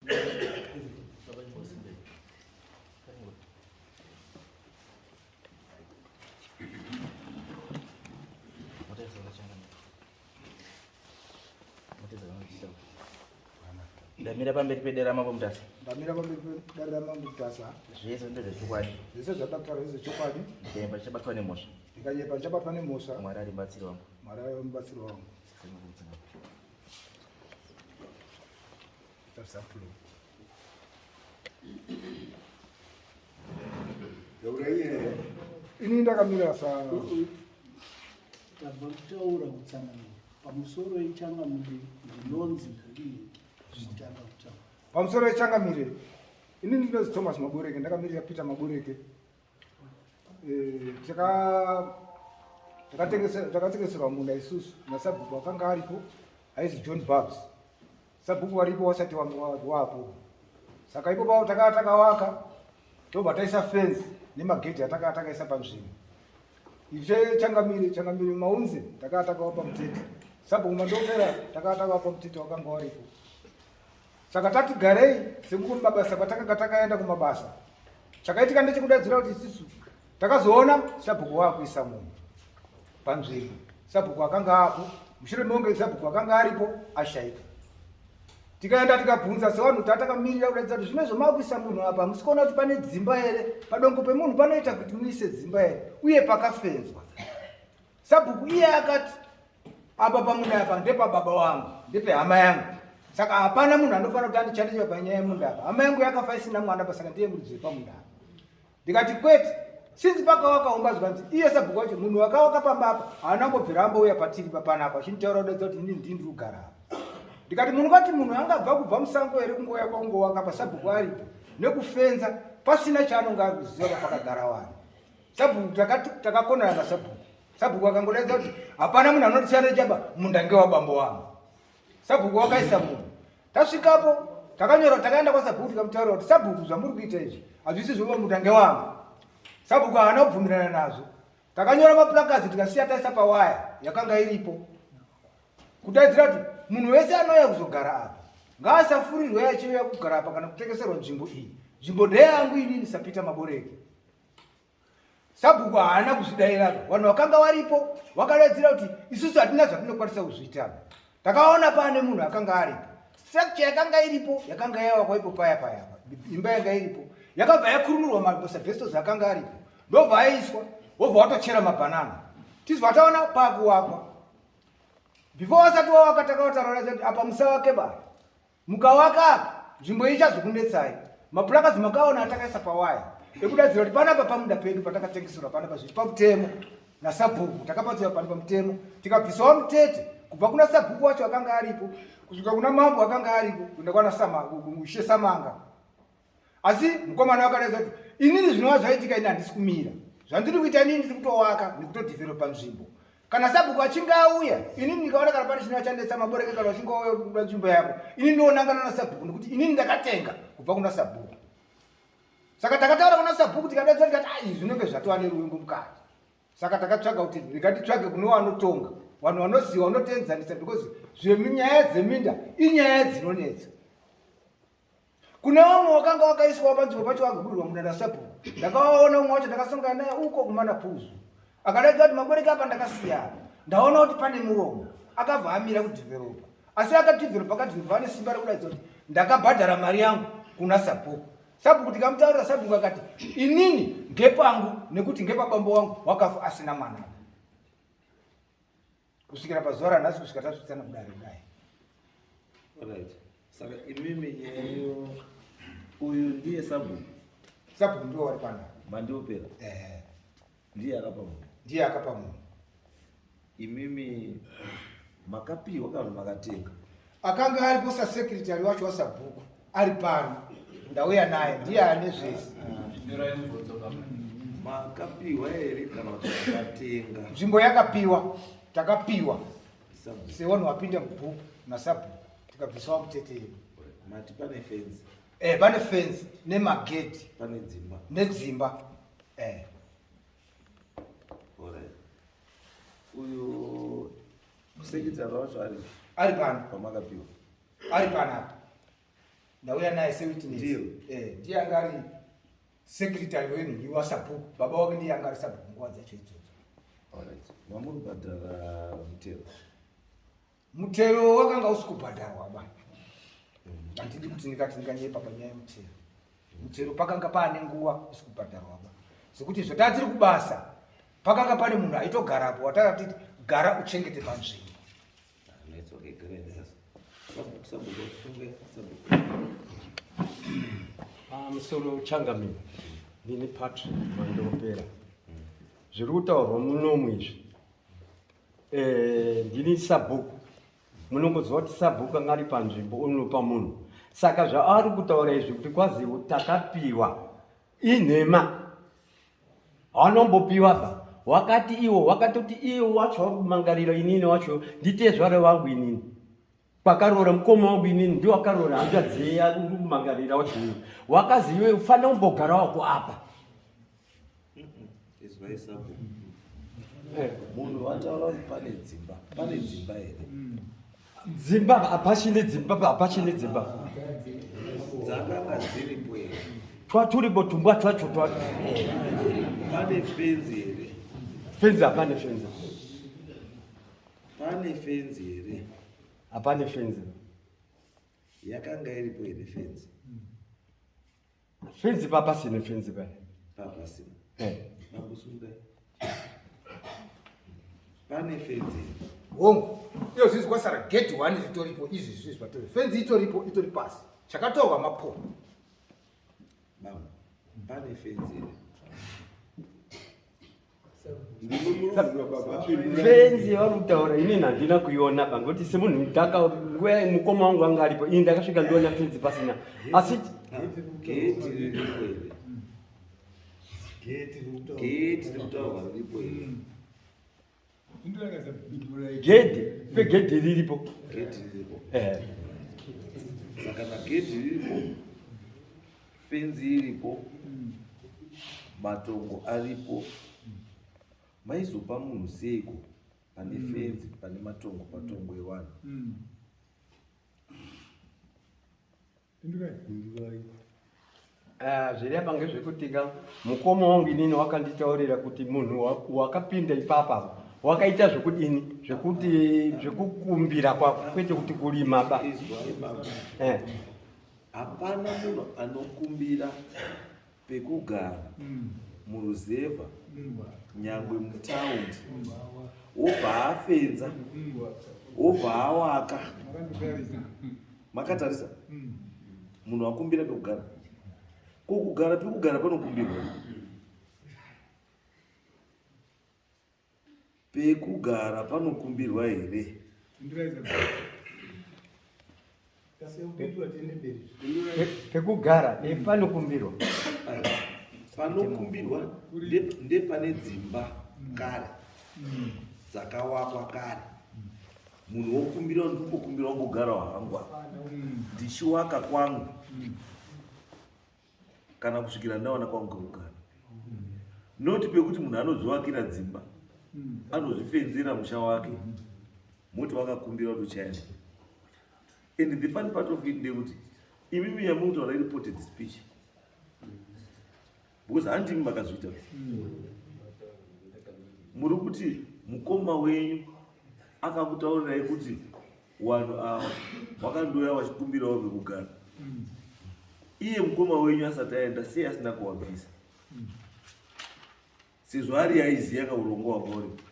Ndamira pamberi pedare raMambo Mutasa. Ndamira pamberi pedare raMambo Mutasa. Zvese ndezvechokwadi. Zvese zvandataura ndezvechokwadi. Ndikanyepa ndichabatwa nemhosva. Ndikanyepa ndichabatwa nemhosva. Mwari ari mubatsiri wangu. Mwari ari mubatsiri wangu. Ini ndakamira sa tabva kutaura kutsanangura pamusoro ichangamire ndinonzi ndini kutanga kutaura pamusoro ichangamire ini ndinonzi Thomas Maboreke ndakamirira Peter Maboreke eh, takatengeserwa munda isusu nasabhuku akanga aripo aizi John Babs Sabhuku varipo wasati wapo. Saka ipo pavo takava takawaka tobva taisa fence nemagedhi atakava takaisa panzvimbo. Ishe changamire changamire maunze takava takawapa mutete. Sabhuku mandopera takava takawapa mutete wakanga waripo. Saka tati garei sekumabasa kwatakanga takaenda kumabasa. Chakaitika ndechekudaidzira kuti isisu takazoona sabhuku waakuisa munhu panzvimbo. Sabhuku akanga apo mushure mekunge sabhuku akanga aripo ashaika. Tikaenda tikabvunza sevanhu tatakamirira kudaidza kuti zvino zvomakuisa munhu apa hamusi kuona kuti pane dzimba here padongo pemunhu panoita kuti muise dzimba here uye pakafenzwa. Sabhuku iye akati apa pamunda apa ndepababa wangu ndepehama yangu saka hapana munhu anofanira kuti andichandiswa panyaya yemunda apa hama yangu yakafa isina mwana pa saka ndiye muridzi wepamunda apa ndikati kwete sinzi pakawakaumba zvikanzi iye sabhuku wacho munhu wakawaka pamba apa haana kumbobvira ambouya patiri papanapa achinditaura kudaidza kuti ini ndini ndiri kugara apa ndikati munhu kati munhu angabva kubva musango here kungouya kwakungowaka pasabhuku aripo nekufenza pasina chaanonge ari kuziva papakagara vanhu Sabhuku takakonana nasabhuku. Sabhuku akangodaidza kuti hapana munhu anoti chane chaba munda ngewabambo wangu. Sabhuku wakaisa munhu. Tasvikapo takanyora takaenda kwasabhuku tikamutaurira kuti sabhuku zvamuri kuita izvi hazvisi zvoba munda ngewangu. Sabhuku haana kubvumirana nazvo. Takanyora maplakazi tikasiya taisa pawaya yakanga iripo. Kudaidzira kuti munhu wese anouya kuzogara apa ngaasafurirwe achiuya kugara apa kana kutengeserwa nzvimbo iyi. Nzvimbo ndeyangu inini saPeter Maboreke. Sabhuku haana kuzvidaira, vanhu vakanga varipo vakadaidzira kuti isusu hatina zvatinokwanisa kuzviita. Takaona pane munhu akanga aripo, structure yakanga iripo yakanga yavakwa ipo paya paya, imba yanga iripo yakabva yakurumurwa maasbestos akanga aripo, ndobva aiswa, wobva watochera mabhanana, tizwa taona pakuwakwa. Before wasati wawaka takawataura kuti apa musawake baya Mukawaka apa nzvimbo iyi ichazokunetsai. Mapulakazi makaona atakaisa pawaya ekudaidzira kuti panapa pamunda pedu patakatengeserwa panapa zviri pamutemo nasabhuku takapatsirwa pano pamutemo tikabvisawo mutete kubva kuna sabhuku wacho akanga aripo kusvika kuna mambo akanga aripo kuenda kwana Ishe Samanga. Asi mukomana wakadaidza kuti inini zvinova zvaitika ini handisi kumira zvandiri kuita inini ndiri kutowaka nekutodhivheropa nzvimbo kana sabhuku achinge auya inini ndikaona kana pane chinova chandetsa maboreke kana uchinge wauya kuda nzvimbo yako inini ndionangana nasabhuku nekuti inini ndakatenga kubva kuna sabhuku saka takataura kuna sabhuku tikadaidza tikati a izvi zvinenge zvatova neruvengo mukati saka takatsvaga kuti rega titsvage kune vanotonga vanhu vanoziva vanotoenzanisa because zvenyaya dzeminda inyaya dzinonetsa Kune vamwe wakanga wakaiswa panzvimbo pacho vakagurirwa munda nasabhuku. Ndakawaona umwe wacho ndakasangana naye uko kumana puzu. Akadaidza kuti maboreka apa ndakasiyana. Ndaona kuti pane muromo. Akabva amira kudhivheropa. Asi akadhivheropa akadhivheropa ane simba rekudaidza kuti ndakabhadhara mari yangu kuna sabhuku. Sabhuku tikamutaurira sabhuku akati inini ngepangu nekuti ngepabambo wangu wakafa asina mwana. Kusvikira pazuva ranhasi kusvika tasvitsana kudare kudai. Alright. Saka imimi nyeyo uyu ndiye sabhuku. Sabhuku ndiwo wari pana. Mandiopera. Eh. Ndiye akapa munhu. Ndiye akapa munhu. Imimi makapiwa kana makatenga? Akanga aripo sasecretary wacho wasabhuku ari pano. Ndauya naye ndiye ane zvese. Makapiwa here kana kuti makatenga? Nzvimbo yakapiwa, takapiwa sevanhu vapinda mubhuku nasabhuku tikabvisawo mutete yedu. Mati pane fenzi? Eh, pane fenzi nemagedhi. Pane dzimba? Nedzimba. Eh. Alright. Uyu secretary wacho ari ari pano pamakapiwa ari panapa. Ndauya naye sewitness. Ndiyo. Eh, ndiye anga ari secretary wenhingi wasabhuku. Baba wake ndiye anga ari sabhuku nguva dzacho idzodzo. Alright. Mamuri kubhadhara mutero. Mutero wakanga usi kubhadharwa ba. Handidi kuti ndikati ndinganyepa panyaya yemutero. Mutero pakanga paane nguva usi kubhadharwa ba. Sekuti zvataa tiri kubasa pakanga pane munhu aitogarapo watakati gara uchengete panzvimbo. It's okay, go ahead. Sabhuku, sabhuku, sunge, sabhuku. Pamusoro changamire, ndini Patrick Mandopera. Zviri kutaurwa munomu izvi. Eh, ndini sabhuku. Munongoziva kuti sabhuku anga ari panzvimbo unopa munhu. Saka zvaari kutaura izvi kuti kwazi takapiwa inhema. Haunombopiwa ba. Wakati iwo wakatoti iwo wacho wakumangarira inini wacho nditezvare wangu inini. Kwakaroora mukoma wangu inini ndiwo akaroora hanzvadzi uri kumangarira wacho iwe. Wakazi iwe ufanira kumbogara wako apa. Izwai sabhuku. Munhu wataura kuti pane dzimba, pane dzimba here? Dzimba hapachine dzimba hapachine dzimba. Dzakanga dziripo here? Twaturipo tumbwa twacho twa. Pane fenzi here? Fenzi hapane fenzi. Pane fenzi here? Hapane fenzi. Yakanga iripo here fenzi? Fenzi papasine fenzi paya. Papasina. Eh. Mambo sungai. Pane fenzi here? Hongu, iyo zvizi kwasara gate 1 ritoripo izvi zvizi patori. Fenzi itoripo itori pasi. Chakatorwa mapo. Bambo, pane fenzi here? Fenzi yavari kutaura inini handina kuiona ba ngoti semunhu ndaka nguva mukoma wangu anga aripo ini ndakasvika ndiona fenzi pasina asi Gate riripo here? Gate riri kutaurwa riripo here? Gedhi pegedhi riripo. Gate riripo. Eh. Saka na gate riripo, fenzi iripo, matongo aripo. Maizopa munhu seiko pane fenzi, pane matongo, patongo ewanhu? Zviri apa ngezvekuti ka mukoma wangu inini wakanditaurira kuti munhu wakapinda ipapa wakaita zvekudini zvekuti zvekukumbira kwako kwete kuti kurima ba. Izwai baba. Eh. Hapana munhu anokumbira pekugara muruzevha nyangwe mutaundi wobva afenza wobva awaka. Makatarisa munhu akumbira pekugara, ko kugara pekugara panokumbirwa pekugara panokumbirwa here? Pekugara panokumbirwa. Panokumbirwa ndepane dzimba kare dzakawakwa kare. Munhu wokumbira ndikumbira wangogara hangu ndichiwaka kwangu kana kusvikira ndawana kwangu kekugara. Noti pekuti munhu anodziwakira dzimba anozvifenzera musha wake moti wakakumbira kuti uchaenda. And the funny part of it ndekuti imimi yamutaura iri reported speech because handimi makazviita. Muri kuti mukoma wenyu akakutaurirai kuti vanhu ava vakandouya vachikumbirawo pekugara. Iye mukoma wenyu asati aenda sei asina kuvabvisa? Sezvo ari aiziya kaurongwa hwanga uripo.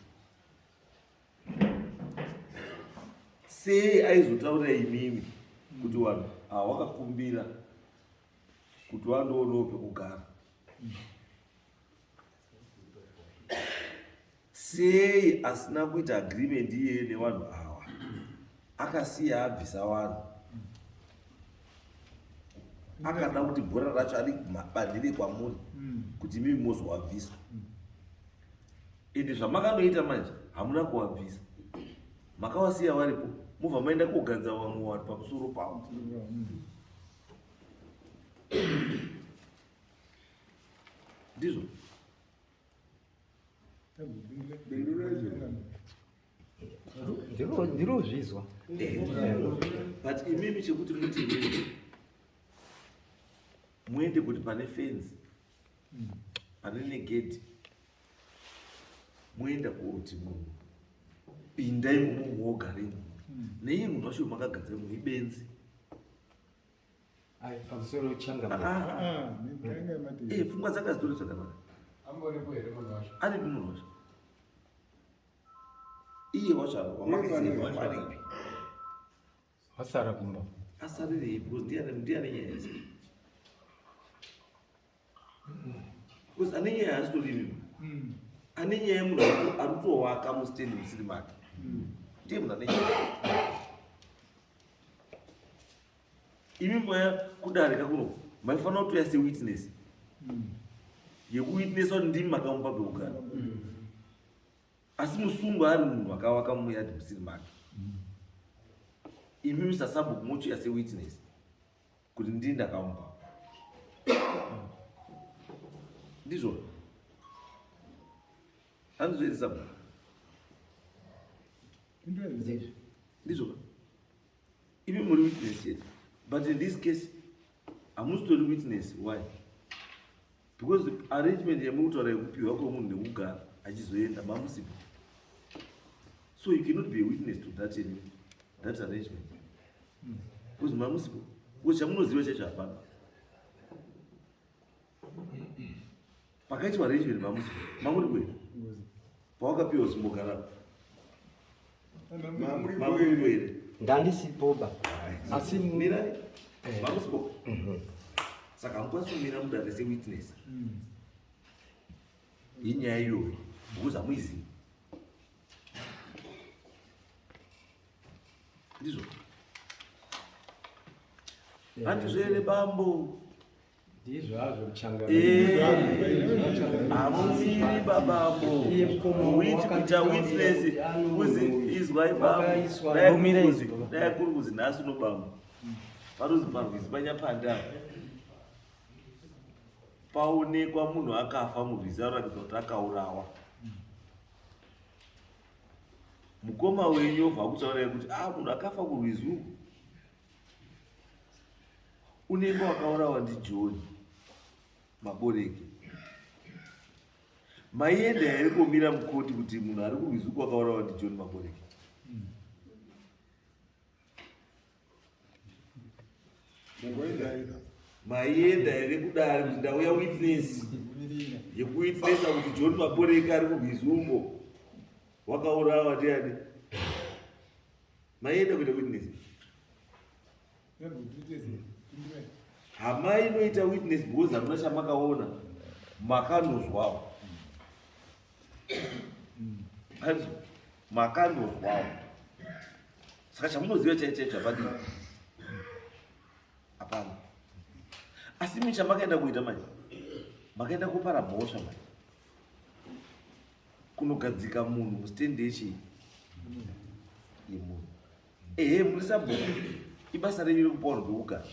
Sei aizotaurira imimi kuti vanhu ava vakakumbira kuti vandoonawo pekugara? Sei asina kuita agreement iyeye nevanhu ava akasiya abvisa vanhu akada kuti bhora racho ari bandire kwamuri kuti imimi mozowabviswa? Ende zvamakanoita manje hamuna kuwabvisa, makawasiya varipo mobva maenda kogadza vamwe vanhu pamusoro pavo. Ndizvo. Ndirozvizwa. But imimi chekuti muti imimi Muende kuti pane fenzi, pane negedhi, moenda kuti munhu pindai mumo muogare imomo. Neiye munhu wacho makagadza munhu ibenzi. Pamusoro changa. Ah, ah. Eh, pfungwa dzanga dzitori zvakanaka. Amboripo here munhu wacho? Aripi munhu wacho? Iye wacho wamakaisa aripi? Asara kumba. Asarirei because ndiye ndiye ane nyaya yese. Because ane nyaya haasitori mimi. Ane nyaya yemunhu ari kutowaka mustendi musiri make. Ndiye munhu ane nyaya. Imi maya kudarika kuno maifanira kutoya sewitness. Yekuwitnessa kuti ndimi makamupa pekugara. Asi musungwa ari munhu akawaka muyadhi musiri make. Imi musasabhuku mochiya sewitness kuti ndini ndakamupa. Ndizvo. Handizvo here sabhuku? Ndizvo. Imi muri witness chete. But in this case, hamusitori witness. Why? Because arrangement yamuri kutaura yekupiwa kwemunhu nekugara achizoenda mamusipo. So you cannot be a witness to that, any, that arrangement. Because mamusipo. Because chamunoziva chacho hapana. Pakaitwa arrangement mamusipo. Mamuri kwenu. Pawakapiwa usimbogara. Mamuri kwenu. Ndandisipo ba. Asi mirai. Mamusipo. Saka hamukwanisi kumira mudare sewitness. Inyaya iyoyo because hamuizivi. Ndizvo. Handizvo here bambo? Ndizvo hazvo changa. Hamumiri babambo. Iye mukoma Wit kuita witness kuzi izwai bambo. Wakaiswa- Dai Mumire kuri kuzi- izwi, baba. Dai kuri kuzi nhasi uno bambo. Panozi parwizi panyapande apa. Paonekwa munhu akafa murwizi anoratidza kuti akaurawa. Mukoma wenyu obva akutaurai kuti ah munhu akafa kurwizi uku. Unenge wakaurawa ndiJohn Maboreke. Maienda here komira mukoti kuti munhu ari kurwizi uku wakaurawa ndiJohn Maboreke? Maienda here kudare kuti ndauya witness yekuwitnessa kuti John Maboreke ari kurwizi uko wakaurawa ndiani? Maienda kuita witness? Hama inoita witness because hamuna chamakaona, makanozwawo. Hanzi makanozwawo. Saka chamunoziva chaicho chaicho hapadii? Hapana. Asi imi chamakaenda kuita manje, makaenda kupara mhosva manje, kunogadzika munhu mustendi yechii yemunhu. Ehe, muri sabhuku, ibasa renyu rekupa vanhu pekugara,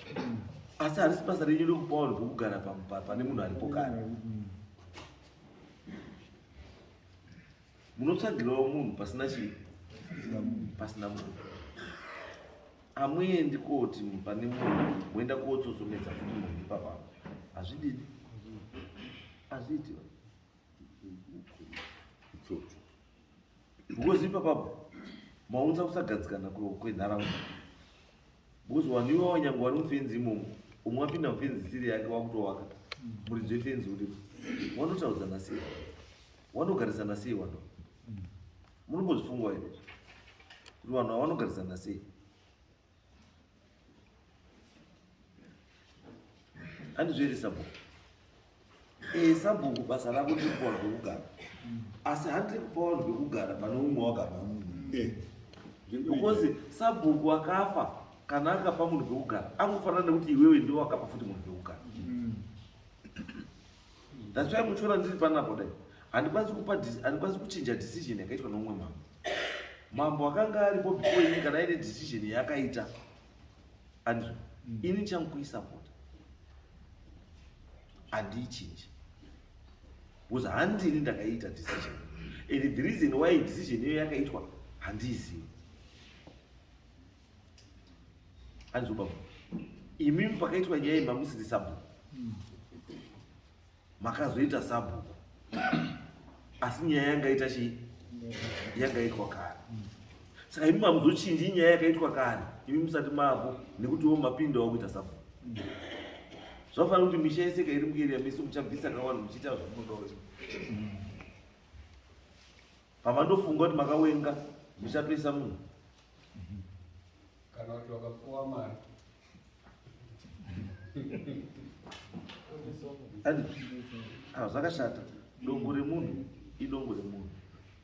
asi harisi basa renyu rekupa vanhu pekugara pane munhu aripo kare. Munotsvagirawo munhu pasina chii, pasina munhu. Hamuendi koti pane munhu moenda kotsotsomedza futi munhu ipapa. Hazvididi, hazviiti because ipapapo maunza kusagadzikana kwenharaunda. Because vanhu ivavo nyange vari mufenzi imomo, umwe apinda mufenzi siri yake wakutovaka muridzi wefenzi uripo, wanotaudzana sei, wanogarisana sei vanhu? Munombozvifungwa here kuti vanhu ava vanogarisana sei? Handizvo here sabhuku? Sabhuku basa rako ndiri kupa vanhu pekugara, asi handiri kupa vanhu pekugara pane umwe wakapa. Because sabhuku akafa kana akapa munhu pekugara, angofanana nekuti iwewe ndiwe wakapa futi munhu pekugara. That's why muchiona ndiri panapa kudai, handikwanisi kupa handikwanisi kuchinja decision yakaitwa neumwe mambo. Mambo akanga aripo before ini, kana aine decision yaakaita, andizvo ini changu kuisapota, handiichinji because handini ndakaita decision, and the reason why decision iyo yakaitwa handiizivi. Andizvo baba? Imimi pakaitwa nyaya iyi mamusiri sabhuku. Makazoita sabhuku asi nyaya yangaita chii yangaitwa kare. Saka imi hamuzochinji nyaya yakaitwa kare imi musati mapo nekutiwo mapinda wakuita sabhuku. Zvafanira kuti misha yese kairi mueria mesu muchabvisa kawanhu muchiita zvamunoda kuti pamandofunga kuti makawenga muchatoisa munhu kana kuti wakapuwa mari. Andi, ah, zvakashata. Dongo remunhu idongo remunhu.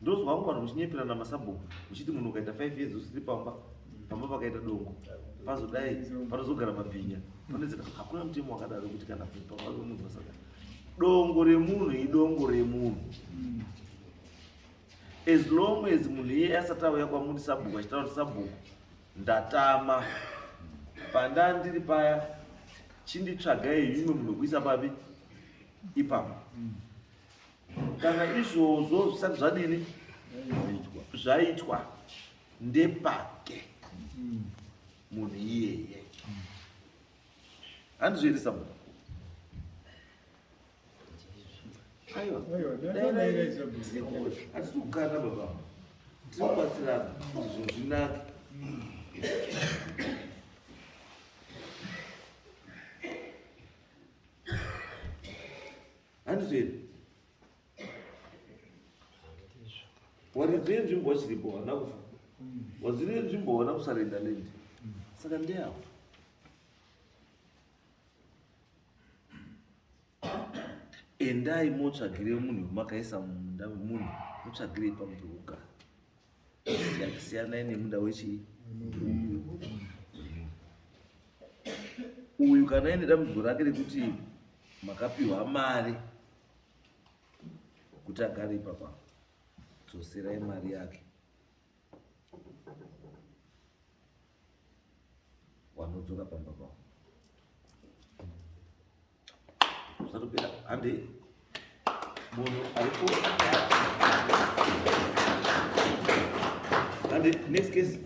Ndozwa wangu vanhu muchinyeperana masabhuku muchiti munhu ukaita 5 years usiri pamba, pamba pakaita dongo, pazodai panozogara mabhinya. Panodzika hakuna mutemo wakadaro kuti kana pamba pemunhu pasagara. Dongo remunhu idongo remunhu. As long as munhu iyeye asati auya kwamuri sabhuku achitaura kuti sabhuku ndatama pandandiri paya chinditsvagai imwe munhu wekuisa papi ipapo. Kana izvozvo zvisati zvadini zvaitwa ndepake munhu iyeye. Handizvo here sabhuku? Aiwa, hatisi kukana baba, tiri kubatsirana kuti zvinhu zvinake. Handizvo here? Waridzi yenzvimbo wachiripo haana kufa, waziri yenzvimbo haana kusarenda land, saka ndeyavo. Endai motsvagire munhu wemakaisa mumunda wemunhu, mutsvagirei pamwe pekugara. Siyanai nemunda wechii uyu. Kana aine dambudziko rake rekuti makapiwa mari kuti agare ipapa, dzoserai mari yake. Wanodzoka pamba pavo zvatopera. Hande munhu aripo, hande next case.